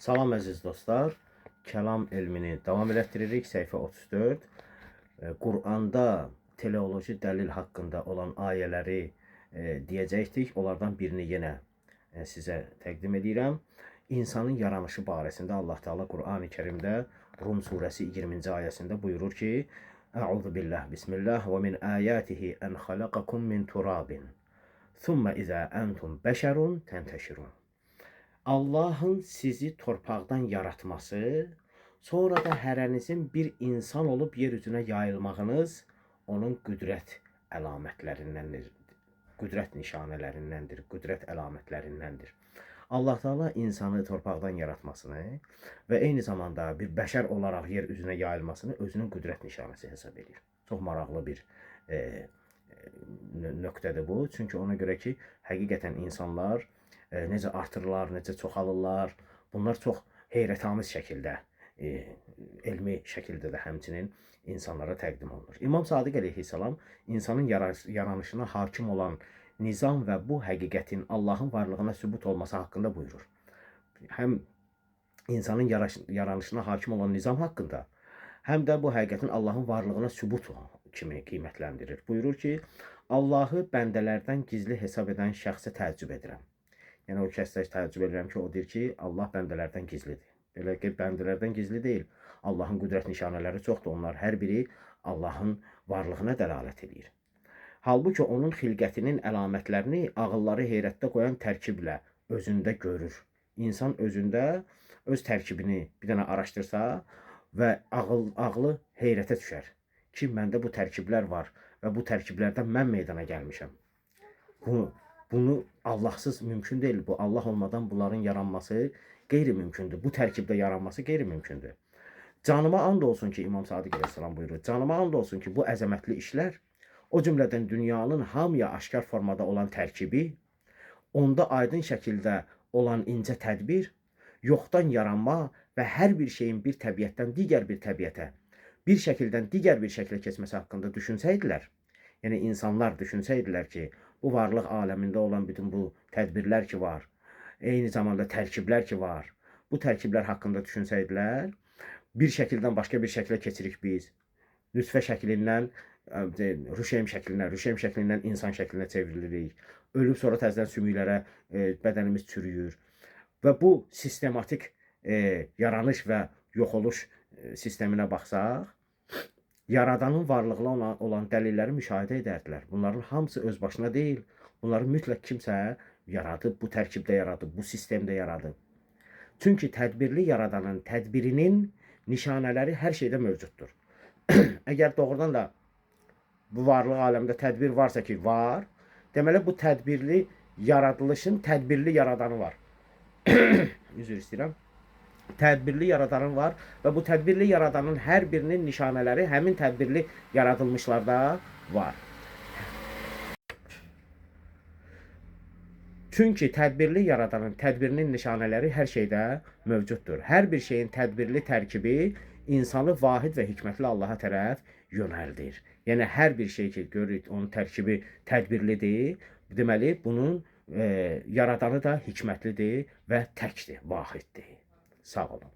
Salam əziz dostlar. Kəlam elmini davam elətdiririk. Səhifə 34. Quranda teleoloji dəlil haqqında olan ayələri deyəcəkdik. Onlardan birini yenə sizə təqdim edirəm. İnsanın yaranışı barəsində Allah Teala Qurani-Kərimdə Rum surəsi 20-ci ayəsində buyurur ki: Əuzu billah, bismillah və min ayatihi en xalaqakum min turabin. Thumma iza entum bəşərun təntəşirun. Allahın sizi torpaqdan yaratması, sonra da hərənizin bir insan olub yer üzünə yayılmağınız onun qüdrət əlamətlərindəndir. Qüdrət nişanələrindəndir, qüdrət əlamətlərindəndir. Allah Teala insanı torpaqdan yaratmasını və eyni zamanda bir bəşər olaraq yer üzünə yayılmasını özünün qüdrət nişanəsi hesab edir. Çox maraqlı bir nöqtədir bu. Çünki ona görə ki, həqiqətən insanlar necə artırırlar, necə çoxalırlar, bunlar çox heyrətamiz şəkildə, elmi şəkildə də həmçinin insanlara təqdim olunur. İmam Sadiq əleyhissalam insanın yaranışına hakim olan nizam və bu həqiqətin Allahın varlığına sübut olması haqqında buyurur. Həm insanın yaranışına hakim olan nizam haqqında, həm də bu həqiqətin Allahın varlığına sübut kimi qiymətləndirir. Buyurur ki, Allahı bəndələrdən gizli hesab edən şəxsə təəccüb edirəm. Yəni o kəsdə təəccüb edirəm ki, o deyir ki, Allah bəndələrdən gizlidir. Belə ki, bəndələrdən gizli deyil. Allahın qüdrət nişanələri çoxdur. Onlar hər biri Allahın varlığına dəlalət eləyir. Halbuki onun xilqətinin əlamətlərini ağılları heyrətdə qoyan tərkiblə özündə görür. İnsan özündə öz tərkibini bir dənə araşdırsa və ağlı heyrətə düşər ki, məndə bu tərkiblər var və bu tərkiblərdən mən meydana gəlmişəm. Bunu Allahsız mümkün deyil. Bu Allah olmadan bunların yaranması qeyri-mümkündür. Bu tərkibdə yaranması qeyri-mümkündür. Canıma and olsun ki, İmam Sadiq əleyhissalam buyurur. Canıma and olsun ki, bu əzəmətli işlər, o cümlədən dünyanın hamıya aşkar formada olan tərkibi, onda aydın şəkildə olan incə tədbir, yoxdan yaranma və hər bir şeyin bir təbiətdən digər bir təbiətə, bir şəkildən digər bir şəklə keçməsi haqqında düşünsəydilər, yəni insanlar düşünsəydilər ki, bu varlıq aləmində olan bütün bu tədbirlər ki var, eyni zamanda tərkiblər ki var, bu tərkiblər haqqında düşünsəydilər, bir şəkildən başqa bir şəklə keçirik biz. Nütfə şəklindən rüşeym şəklinə, rüşeym şəklindən insan şəklinə çevrilirik. Ölüb sonra təzədən sümüklərə bədənimiz çürüyür. Və bu sistematik yaranış və yox oluş sisteminə baxsaq, Yaradanın varlığına olan dəlilləri müşahidə edərdilər. Bunların hamısı öz başına deyil. Bunları mütləq kimsə yaradıb, bu tərkibdə yaradıb, bu sistemdə yaradıb. Çünki tədbirli yaradanın tədbirinin nişanələri hər şeydə mövcuddur. Əgər doğrudan da bu varlıq aləmdə tədbir varsa ki, var, deməli bu tədbirli yaradılışın tədbirli yaradanı var. Üzr istəyirəm. Tədbirli yaradanı var və bu tədbirli yaradanın hər birinin nişanələri həmin tədbirli yaradılmışlarda var. Çünki tədbirli yaradanın tədbirinin nişanələri hər şeydə mövcuddur. Hər bir şeyin tədbirli tərkibi insanı vahid və hikmətli Allaha tərəf yönəldir. Yəni hər bir şey ki, görürük onun tərkibi tədbirlidir, deməli bunun yaradanı da hikmətlidir və təkdir, vahiddir. Sağ olun.